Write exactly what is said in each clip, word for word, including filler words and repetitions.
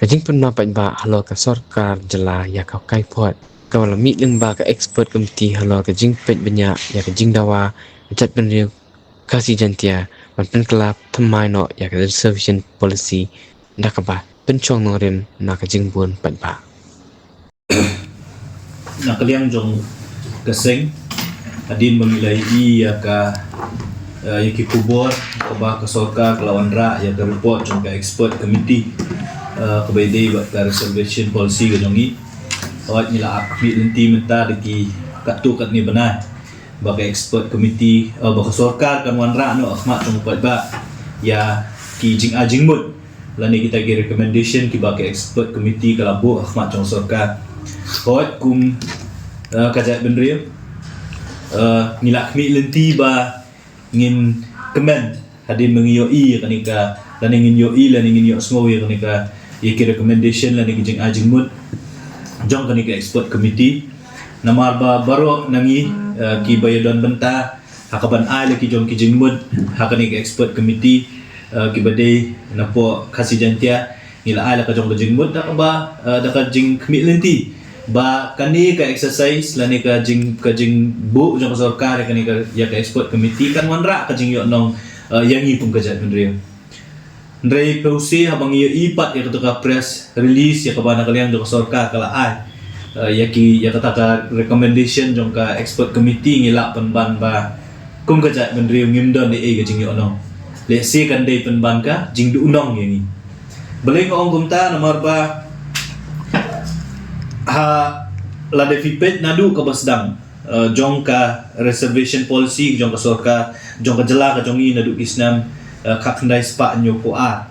Ka jingpynbna paidbah halor ka sorkar jylla ïa ka Hawkai Port, kaba la mih lyngba ka expert committee halor ka jingpeit bniah ïa ka jingdawa ka jaitbynriew Khasi Jaintia ban pynkylla thymmai noh ïa ka reservation policy da kaba pynshong nongrim na ka jingbun paidbah. Na ka liang jong ka seng, hadien ba ngi la ïohi ïa ka, eh, ïa ki khubor kaba ka sorkar ka la wanrah ïa ka report jong ka expert committee, eh, kaba ïadei bad ka reservation policy ka jong ngi. Hooid, ngi la ap khmih lynti mynta da ki katto katne bnai ba ka expert committee, eh, ba ka sorkar kan wanrah noh ha khmat jong u paidbah ïa ki jingai jingmut lane kita ki recommendation kiba ka expert committee ka la buh ha khmat jong sorkar. Hooid, kum, eh, ka jaitbynriew, eh, ngi la khmih lynti ba ngin kmen hadien ba ngi ïohi ïa kane ka, lane ngin ïohi lane ngin ïohsngew ïa kane ka, ïa ki recommendation lane ki jingai jingmut jong kane ka expert committee. Namar ba baroh na ngi, eh, kiba ïadon bynta ha kaban ai la ki jong ki jingmut ha kane ka expert committee, eh, kiba dei napoh Khasi Jaintia, ngi la ai la ka jong ka jingmut da kaba, eh, da ka jingkhmih lynti ba kane ka exercise lane ka jing, ka jingbuh jong ka sorkar ïa kane ka, ïa ka expert committee kan wanrah ka jingïohnong, eh, ïa ngi kum ka jaitbynriew. Hynrei phi sngewthuh haba ngi ïohi pat ïa kata ka press release ïa kaba na ka liang jong ka sorkar ka la ai, eh, ïa ki, ïa kata ka recommendation jong ka expert committee, ngi lah pynban ba kum ka jaitbynriew ngim don ei ei ka jingïohnong. Lehse kan dei pynban ka jingduhnong ïa ngi. Balei nga ong kumta? Namar ba ha lada phi peit naduh kaba sdang, eh, jong ka reservation policy jong ka sorkar jong ka jylla ka jong ngi naduh ki snem, eh, khatkhyndai spah hynñiewphew ar.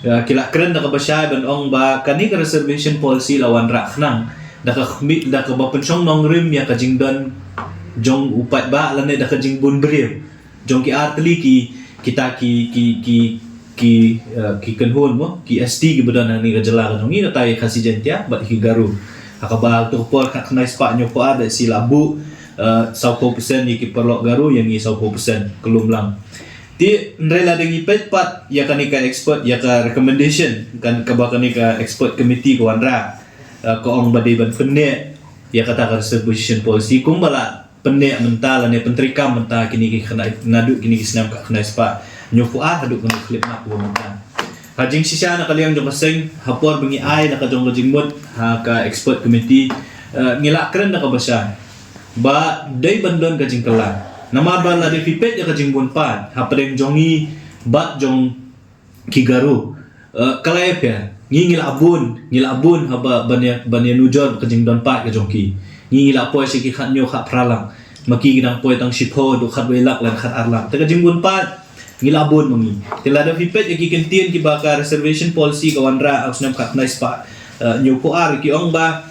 Eh, ki la kren da kaba shai ban ong ba kane ka reservation policy la wanrah khnang da ka khmih, da kaba pynshong nongrim ïa ka jingdon jong u paidbah lane da ka jingbun briew jong ki artylli ki, kita ki, ki, ki, ki, eh, ki kynhun mo, ki S T kiba don ha kane ka jylla ka jong ngi, kata ïa Khasi Jaintia bad ki Garo. Ha kaba ha kato ka por khatkhyndai spah hynñiewphew ar da shi la buh, eh, sawphew percent ïa ki paralok Garo, ïa ngi sawphew percent, ka lum lang. Te hynrei lada ngi peit pat ïa kane ka expert, ïa ka recommendation kan, kaba kane ka expert committee ka wanrah, eh, ka ong ba dei ban pynneh ïa kata ka reservation policy kumba la pynneh mynta lane pyntreikam mynta kine ki khyndai, naduh kine ki snem khatkhyndai spah hynñiewphew ar haduh kane ka khyllipmat kaba mynta. Ha jingshisha na ka liang jong ka seng, ha por ba ngi ai la ka jong ka jingmut ha ka expert committee, eh, ngi la kren da kaba shai ba dei ban don ka jingkylla. Namar ba lada phi peit ïa ka jingbun paid hapdeng jong ngi bad jong ki Garo, eh, ka la ïapher. Ngi, ngi la bun, ngi la bun haba ban ïa, ban ïanujor ka jingdon paid ka jong ki. Ngi, ngi la poi sha ki khathynñiew khatphra lak, ma ki ki dang poi tang shiphew haduh khatwei lak lane khatar lak. Te ka jingbun paid ngi la bun ma ngi. Te lada phi peit ïa ki kyntien kiba ka reservation policy ka wanrah ha u snem khatkhyndai spah, eh, hynñiewphew ar, ki ong ba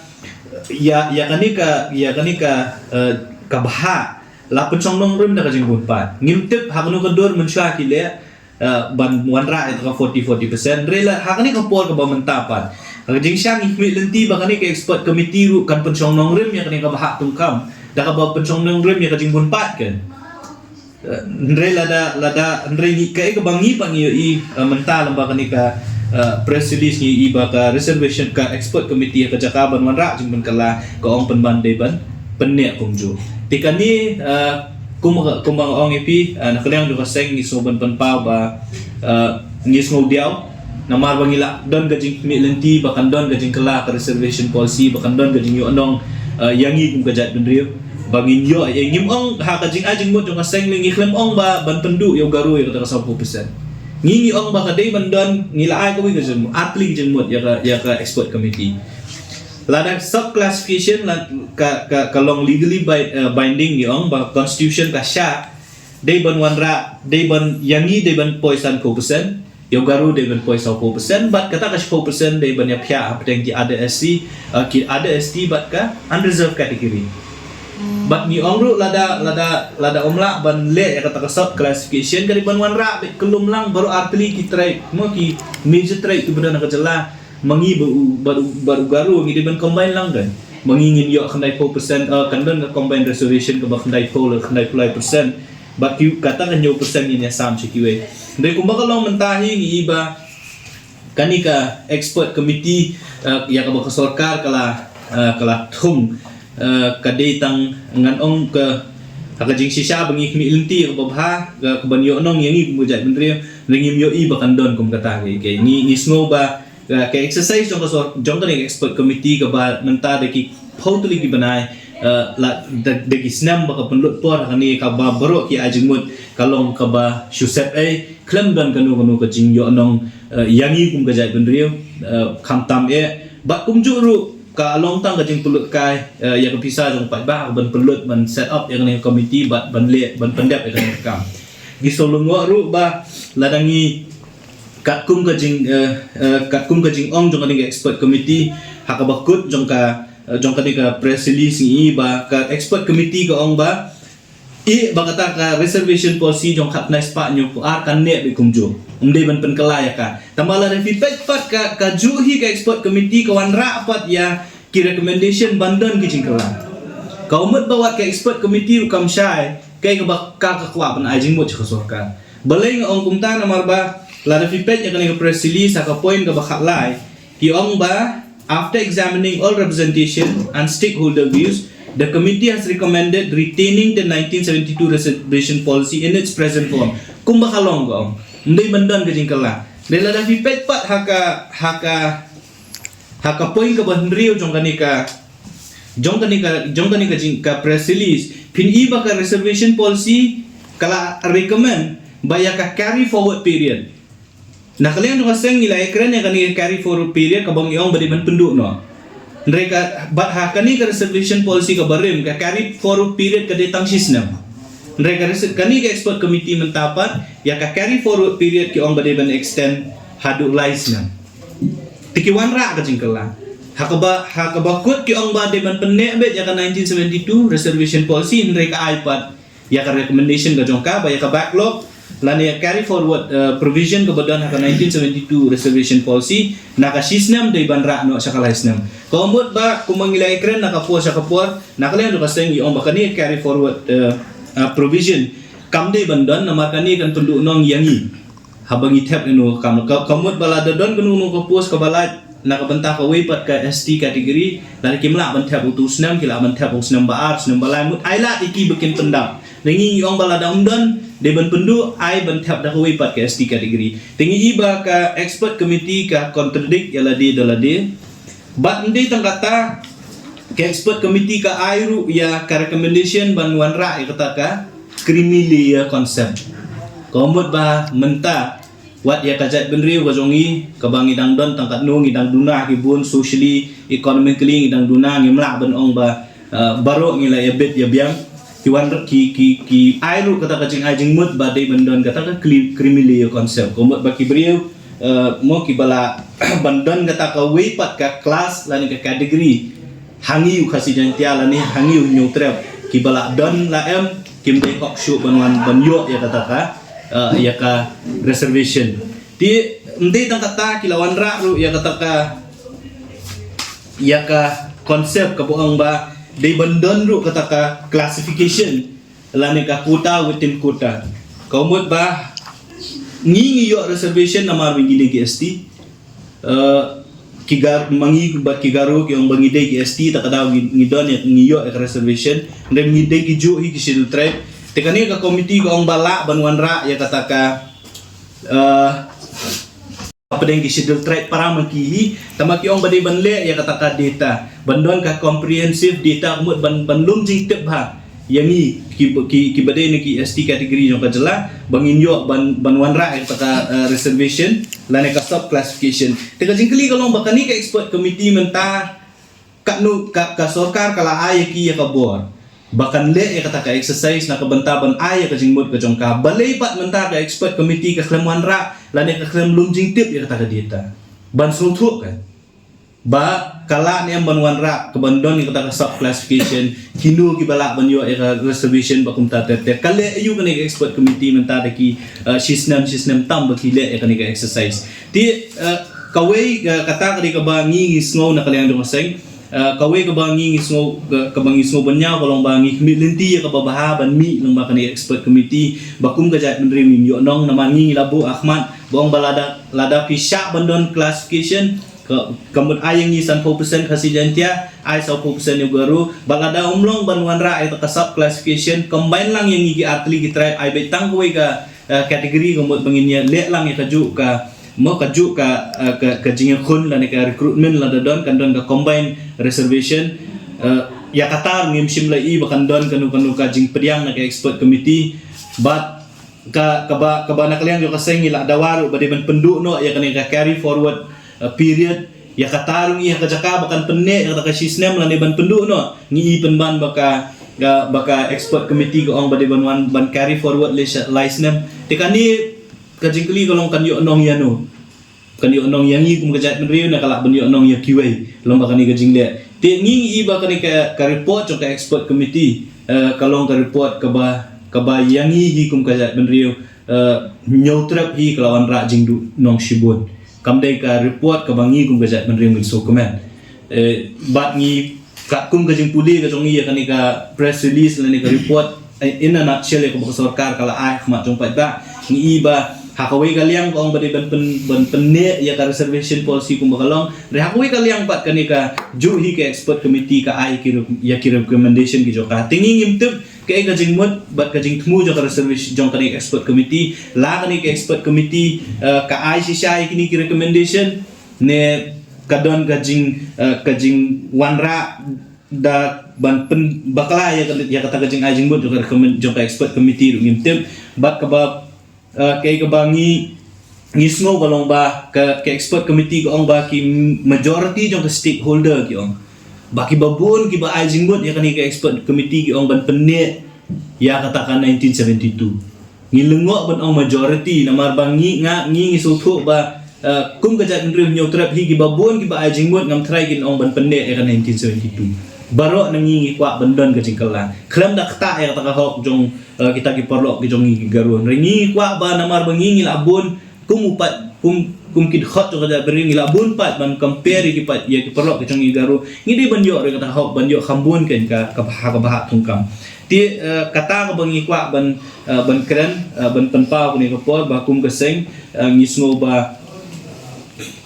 ïa, ïa kane ka, ïa kane ka, eh, ka bhah la pynshong nongrim da ka jingbun paid. Ngim tip ha kano ka dur mynshuwa ki leh, eh, ban wanrah ïa ka forty, forty percent. Hynrei la ha kane ka por kaba mynta pat, ha ka jingshisha ngi khmih lynti ba kane ka expert committee ruh kan pynshong nongrim ïa kane ka bhah tyngkham da kaba pynshong nongrim ïa ka jingbun paid kan. Eh, hynrei lada, lada, hynrei ngi, kaei kaba ngi pat ngi ïohi, eh, mynta lyngba kane ka, eh, press release ngi ïohi ba ka reservation, ka expert committee ha ka jaka ban wanrah jingpynkylla ka ong pynban dei ban pynneh kumjuh. Te kane, eh, kum, kumba nga ong ïa phi, eh, na ka liang jong ka seng ngi sngew ban pynpaw ba, eh, ngi sngew diaw. Namar ba ngi la don ka jingkhmih lynti ba kan don ka jingkylla ka reservation policy, ba kan don ka jingïohnong, eh, ïa ngi kum ka jaitbynriew. Ba ngin ïoh, eh, ngim ong ha ka jingai jingmut jong ka seng ngi khlem ong ba ban pynduh ïa u Garo ïa kata ka sawphew percent. Ngi, ngi ong ba ka dei ban don, ngi la ai kawei ka jingmut, artylli ka jingmut ïa ka, ïa ka expert committee. Lada sub classification la ka, ka, ka long legally bi-, eh, binding, ngi ong ba constitution ka shah dei ban wanrah, dei ban, ïa ngi dei ban poi sanphew percent, ïa u Garo dei ban poi sawphew percent, bad kata ka shiphew percent dei ban ïaphiah hapdeng ki other S C, eh, ki other S T bad ka unreserved category. Bad ngi ong ruh lada, lada, lada ym lah ban leh ïa kata ka sub classification, ka dei ban wanrah beit kyllum lang baroh artylli ki tribe, mo, ki major tribe kiba don ha ka jylla. Ma ngi bad u, bad u, bad u Garo ngi dei ban combine lang kan. Ma ngi ngin ïoh khyndaiphew percent, eh, kan don ka combined reservation kaba khyndaiphew la khyndaiphew lai percent. Bad ki, kata ka hynñiew percent ngin ïasam sha kiwei. Hynrei kumba ka long mynta hi ngi i ba Kane ka expert committee, eh, ïa kaba ka sorkar ka la, eh, ka la thung, eh, ka dei tang ngan ong ka, ha ka jingshisha ba ngi khmih lynti kaba bha, ka, kaban ïoh nong ïa ngi kum ka jaitbynriew, hynrei ngim ïohi ba kan don kum kata ka, ka, ngi, ngi sngew ba, eh, ka exercise jong ka sor-, jong kane ka expert committee kaba mynta da ki phew tylli ki bnai, eh, la, da, da ki snem ba ka pynlut por ha kane kaba baroh ki ai jingmut ka long kaba shu set ei, khlem don kano kano ka jingïoh nong, eh, ïa ngi kum ka jaitbynriew, eh, khamtam eh. Bad kumjuh ruh ka long tang ka jingpynlut kai, eh, ïa ka pisa jong paidbah ban pynlut ban set up ïa kane ka committee bad ban leh ban pyndep ïa kane ka kam. Ngi sngewlyngngoh ruh ba lada ngi katkum ka jing, eh, eh, katkum ka jingong jong kane ka expert committee ha kaba kut jong ka, eh, jong kane ka press release ngi i ba ka expert committee ka ong ba i ba kata ka reservation policy jong khatkhyndai spah hynñiewphew ar kan neh beit kumjuh. Ym dei ban pynkylla ïa ka. Tangba lada phi peit pat ka, kajuh hi ka expert committee ka wanrah pat ïa ki recommendation ban don ki jingkylla. Ka mut ba wat ka expert committee ruh kam shai kaei kaba ka, ka kwah ban ai jingmut sha ka sorkar. Balei nga ong kumta namar ba lada phi peit ïa kane ka press release ha ka point kaba khatlai, ki ong ba, after examining all representation and stakeholder views, the committee has recommended retaining the nineteen seventy-two reservation policy in its present form. Kumba ka long ka ong. Ym dei ban don ka jingkylla. Hynrei lada phi peit pat ha ka, ha ka, ha ka point kaba hynriew jong kane ka, jong kane ka, jong kane ka jing, ka press release, phin i ba ka reservation policy ka la recommend ba ïa ka carry forward period. Na ka liang jong ka seng ngi la ïakren ïa kane ka carry forward period kaba ngi ong ba dei ban pynduh noh. Hynrei ka, bad ha kane ka reservation policy kaba rim, ka carry forward period ka dei tang shi snem. Hynrei ka res-, kane ka expert committee mynta pat ïa ka carry forward period ki ong ba dei ban extend haduh lai snem. Te ki wanrah ka jingkylla. Ha kaba, ha kaba kut ki ong ba dei ban pynneh beit ïa ka nineteen seventy-two reservation policy, hynrei ka ai pat ïa ka recommendation ka jong ka ba ïa ka backlog lane ïa carry forward, eh, provision kaba don ha ka nineteen seventy-two reservation policy na ka shi snem dei ban rah noh sha ka lai snem. Ka mut ba kumba ngi la ïakren na ka por sha ka por, na ka liang jong ka seng ngi ong ba kane carry forward, eh, eh, provision kam dei ban don namar kane kan pynduh nong ïa ngi. Haba ngi thep ïa no ka kam, ka, ka mut ba lada don kano kano ka post kaba lait na ka bynta kawei pat ka S T category, lada kim lah ban thep utu u snem, ki lah ban thep u snem ba ar, snem ba lai, mut ai lad ïa ki ba kin pyndap. Hynrei ngi ong ba lada ym don, dei ban pynduh, ai ban thep da kawei pat ka S T category. Te ngi i ba ka expert committee ka contradict ïa lade da lade. Bad ym dei tang kata, ka expert committee ka ai ruh ïa ka recommendation ban wanrah ïa kata ka creamy layer concept. Ka mut ba mynta wat ïa ka jaitbynriew ka jong ngi, kaba ngi dang don tang katno, ngi dang duna ki bun, socially, economically ngi dang duna, ngim lah ban ong ba, eh, baroh ngi la ïa bit ïa biang. Ki wan ki, ki, ki ai ruh kata ka jingai jingmut ba dei ban don kata ka cre-, creamy layer concept. Ka mut ba ki briew, eh, mo kiba lah ban don kata kawei pat ka class lane ka category ha ngi u Khasi Jaiñtia lane ha ngi u Hynñiewtrep, kiba lah don la em, kim dei hok shuh ban wan ban ïoh ïa kata ka, eh, ïa ka reservation. Te ym dei tang kata, ki la wanrah ruh ïa kata ka, ïa ka concept kaba ong ba dei ban don ruh kata ka classification lane ka quota within quota. Ka mut ba ngi, ngi ïoh reservation namar ba ngi dei ki S T. Eh, ki Gar-, ma ngi bad ki Garo ki ong ba ngi dei ki S T, ta ka daw ngi, ngi don ïa, ngi ïoh ïa ka reservation. Hynrei ngi dei kijuh hi ki Scheduled Tribe. Te kane ka committee ka ong ba lah ban wanrah ïa kata ka, eh, hapdeng ki Scheduled Tribe para ma ki hi, tangba ki ong ba dei ban leh ïa kata ka data, ban don ka comprehensive data, ka mut ban, ban lum jingtip bha ïa ngi ki, ki, kiba dei na ki S T category jong ka jylla, ba ngin ïoh ban, ban wanrah ïa kata ka, eh, reservation lane ka sub classification. Te ka jingkylli ka long ba kane ka expert committee mynta katno ka, ka sorkar ka la ai ïa ki ïa ka bor ba kan leh ïa kata ka exercise na ka bynta ban ai ïa ka jingmut ka jong ka. Balei pat mynta ka expert committee ka khlem wanrah lane ka khlem lum jingtip ïa kata ka data ban sngewthuh ka ba ka lah ne em ban wanrah ka ban don ïa kata ka sub classification, kino kiba lah ban ïoh ïa ka reservation bad kumta ter ter. Ka leh aïu kane ka expert committee mynta da ki, eh, shi snem shi snem tam ba ki leh ïa kane ka exercise. Te, eh, kawei, eh, kata ka dei kaba ngi, ngi sngew na ka liang jong ka seng. Uh, kawei kaba ngi ngi sngew, ka- kaba ngi sngew ban ïa ka long ba ngi khmih lynti ïa kaba bha ban mih lyngba kane expert committee, ba kum ka jaitbynriew ngin ïoh nong, namar ngi ngi la buh ha khmat ba ong ba lada lada phi shah ban don classification, ka ka mut ai ïa ngi sanphew percent Khasi Jaiñtia, ai sawphew percent ïa u Garo, ba lada ym long ban wanrah ïa ka sub classification, combine lang ïa ngi ki artylli ki tribe, ai beit tang kawei ka uh, category ka mut ba ngin ïa leh lang ïa ka juh ka mo ka juh ka uh, ka ka jingïakhun lane ka recruitment lada don kan don ka combined reservation. Uh, ïa kata ngim shym la i ba kan don kano kano ka jingpdiang na ka expert committee. Bad ka kaba kaba na ka liang jong ka seng ngi la dawa ruh ba dei ban pynduh noh ïa kane ka carry forward uh, period. Ïa kata ruh ngi ha ka jaka ba kan pynneh ïa kata ka shisnem lane ban pynduh noh, ngi i pynban ba ka ba ka expert committee ka ong ba dei ban wan ban carry forward le sha lai snem. Te kane ka jingkylli ka long kan ïoh nong ïa no? Kan ïoh nong ïa ngi kum ka jaitbynriew ne ka lah ban ïoh nong ïa kiwei lyngba kane ka jingleh? Te ngi ngi i ba kane ka ka report jong ka expert committee uh, ka long ka report kaba kaba ïa ngi hi kum ka jaitbynriew uh, Hynñiewtrep hi ka la wanrah jingduh nong shibun. Kam dei ka report kaba ngi kum ka jaitbynriew ngin sngewkmen. Eh, bad ngi katkum ka jingpule ka jong ngi ïa kane ka press release lane ka report eh, in a nutshell ïa kaba ka sorkar ka la ai ha khmat jong paidbah, ngi i ba ha kawei ka liang ka ong ba dei ban pyn ban pynneh ïa ka reservation policy kumba ka long. Re ha kawei ka liang pat kane ka juh hi ka expert committee ka ai ki re- ïa ki recommendation ki jong ka. Te ngi ngim tip kaei ka jingmut bad ka jingthmu jong ka reservation jong kane ka expert committee, la kane ka expert committee uh, ka ai shisha ïa kine ki recommendation ne ka don ka jing uh, ka jingwanrah da ban pynbakla ïa ka ïa kata ka jingai jingmut jong ka recommend jong ka expert committee ruh ngim tip. Bad kaba uh, kaei kaba ngi ngi sngew ka long ba ka, ka expert committee ka ong ba ki majority jong ka stakeholder ki ong ba ki babun kiba ai jingmut ïa kane ka expert committee ki ong ban pynneh ïa kata ka nineteen seventy-two. Ngi lyngngoh ban ong majority namar ba ngi nga ngi ngi sngewthuh ba uh, kum ka jaitbynriew Hynñiewtrep hi kiba bun kiba ai jingmut ngam tharai kin ong ban pynneh ïa ka nineteen seventy-two. Baroh na ngi ngi kwah ban don ka jingkylla khlem da ktah ïa kata ka hok jong uh, kita ki paralok ki jong ngi ki Garo. Hynrei ngi kwah ba namar ba ngi ngi la bun kum u pat kum kum ki dkhot jong ka jaitbynriew ngi la bun pat ban compare ïa ki pat ïa ki paralok ki jong ngi Garo. Ngi dei ban ïoh ruh kata ka hok ban ïoh kham bun kein ka ka bha ka bha thungkam. Te uh, kata kaba ngi kwah ban uh, ban kren uh, ban pynpaw kane ka por ba kum ka seng uh, ngi sngew ba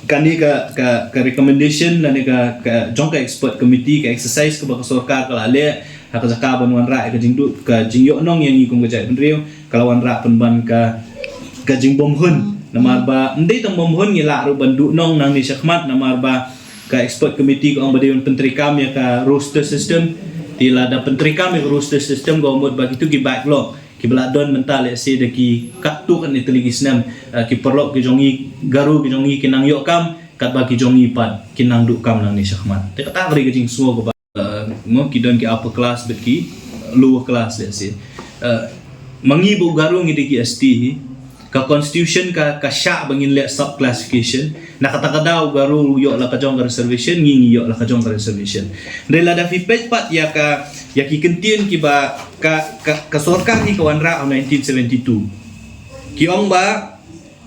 kane ka ka ka recommendation lane ka ka jong ka expert committee ka exercise kaba ka sorkar ka la leh ha ka jaka ban wanrah ïa ka jingduh ka jingïoh nong ïa ngi kum ka jaitbynriew ka la wanrah pynban ka ka jingbymhun. Namar ba ym dei tang bymhun ngi lah ruh ban duh nong nangne shakhmat namar ba ka expert committee ka ong ba dei ban pyntreikam ïa ka roster system. Te lada pyntreikam ïa ka roster system ka mut ba kitu ki backlog kiba la don mynta lehse da ki katto katne tylli ki snem uh, ki paralok ki jong ngi Garo ki jong ngi ki nang ïoh kam katba ki jong ngi pat ki nang duh kam nangne shakhmat. Te kata ka dei ka jingsngew kaba uh, mo ki don ki upper class bad ki lower class lehse. Uh, ma ngi ba u Garo ngi dei ki S T hi ka constitution ka ka shah ba ngin leh sub classification. Na kata ka daw Garo ïoh la ka jong ka reservation ngi ngi ïoh la ka jong ka reservation. Hynrei lada phi peit pat ïa ka ïa ki kyntien kiba ka ka, ka sorkar hi ka wanrah ha nineteen seventy-two. Ki ong ba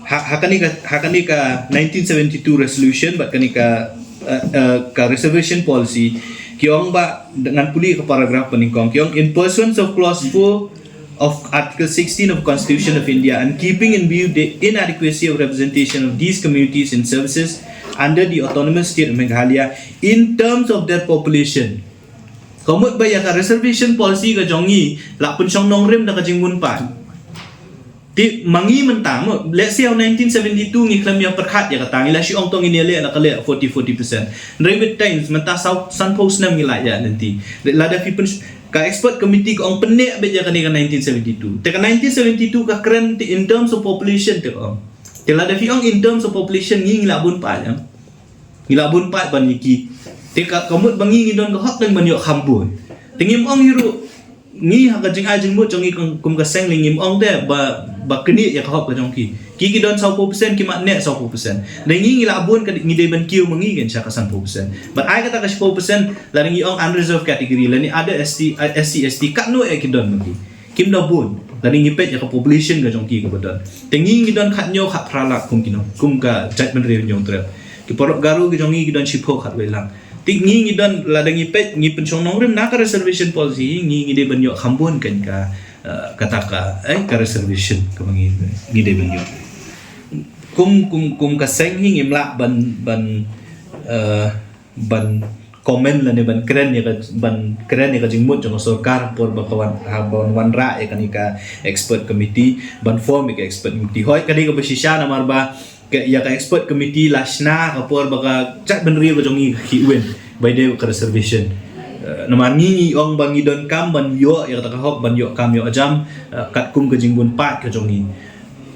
ha ha kane ka ha kane ka nineteen seventy-two resolution bad kane ka uh, uh, ka reservation policy ki ong ba ngan pule ka paragraph panyngkong ki ong in pursuance of clause four of Article sixteen of Constitution of India and keeping in view the inadequacy of representation of these communities in services under the Autonomous State of Meghalaya in terms of their population. Ka mut ba ïa ka reservation policy ka jong ngi la pynshong nongrim da ka jingmun pat. Te ma ngi mynta mo let's say ha nineteen seventy-two ngi khlem ïa pyrkhat ïa kata ngi la shu ong to ngin ïa leh la ka leh forty forty percent. Hynrei with times mynta saw sanphew snem ngi la ïa lynti. Lada phi pyn ka expert committee ka ong pynneh beit ïa kane ka nineteen seventy-two. Te ka nineteen seventy-two ka kren te in terms of population te ka ong. Te lada phi ong in terms of population ngi ngi la bun pat ïa. Ngi la bun pat ban ïa ki. Te ka ka mut ba ngi ngi don ka hok dang ban ïoh kham bun. Te ngim ong hi ruh ngi ha ka jingai jingmut jong ngi kum ka seng lei ngim ong te ba ba knieh ïa ka hok ka jong ki. Ki ki don sawphew percent ki mat neh sawphew percent. Dei ngi ngi la bun ka ngi dei ban kiew ma ngi kan sha ka sanphew percent. Bad ai kata ka shiphew percent lada ngi ong unreserved category lane other S T, S C, S T katno ïa ki don ma ki. Kim da bun lada ngi peit ïa ka population ka jong ki kaba don. Te ngi ngi don khathynñiew khatphra lak kum ki nong kum ka jaitbynriew Hynñiewtrep. Ki paralok Garo ki jong ngi ki don shiphew khatwei lak. Ngi ngi don lada ngi peit ngi pynshong nongrim na ka reservation policy, ngi ngi dei ban ïoh kham bun kane ka, eh, kata ka, eh, ka reservation kaba ngi ngi dei ban ïoh. Kum kum kum ka seng hi ngim lah ban ban, eh, ban comment lane ban kren ïa ka, ban kren ïa ka jingmut jong ka sorkar por ba ka wan, ha, ban wanrah ïa kane ka expert committee, ban form ïa ka expert committee. Hooid, ka dei kaba shisha namar ba ka, ïa ka expert committee la shna ka por ba ka jaitbynriew ka jong ngi ka khih win ba dei ka reservation. Eh, namar ngi ngi ong ba ngi donkam ban ïoh ïa kata ka hok, ban ïoh kam ïoh jam, eh, katkum ka jingbun paid ka jong ngi.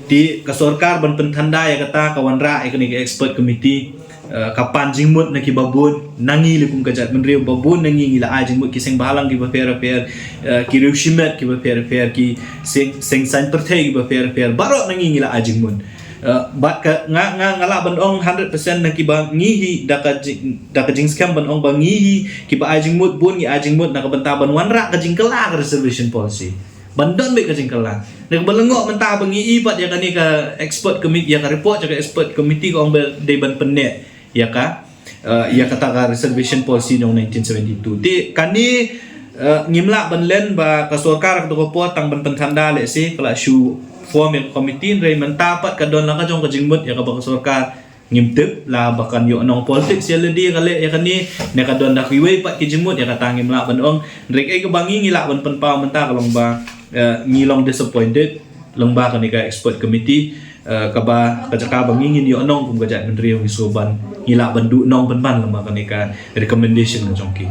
Te ka sorkar ban pynthanda ïa kata, ka wanrah ïa kane ka expert committee, eh, ka pan jingmut na kiba bun na ngi lei kum ka jaitbynriew. Ba bun na ngi ngi la ai jingmut, ki seng bhalang kiba pher pher, eh, ki riew shimet kiba pher pher, ki seng seng saiñ pyrthei kiba pher pher, baroh na ngi ngi la ai jingmut. Eh, bad ka nga nga nga lah ban ong hundred percent na kiba ngi hi da ka jing, da ka jingskhem ban ong ba ngi hi kiba ai jingmut, bun ngi ai jingmut na ka bynta ban wanrah ka jingkylla ka reservation policy, ban don beit ka jingkylla. Na kaba lyngngoh mynta ba ngi i pat ïa kane ka expert committee, ïa ka report ïa ka expert committee ka ong ba dei ban pynneh ïa ka, eh, ïa kata ka reservation policy jong nineteen seventy-two. Te kane, eh, ngim lah ban len ba ka sorkar ka to ka por tang ban pynthanda lehse ka la shu form ïa ka committee, hynrei mynta pat ka don la ka jong ka jingmut ïa kaba ka sorkar ngim tip, la ba kan ïoh nong politics ïa lade ka leh ïa kane, ne ka don da kiwei pat ki jingmut, ïa kata ngim lah ban ong. Hynrei kaei kaba ngi ngi lah ban pynpaw mynta ka long ba, eh, ngi long disappointed lyngba kane ka expert committee, eh, kaba ka jaka ba ngi ngin ïoh nong kum ka jaitbynriew ngi sngewbha ngi lah ban duh nong pynban lyngba kane ka recommendation ka jong ki.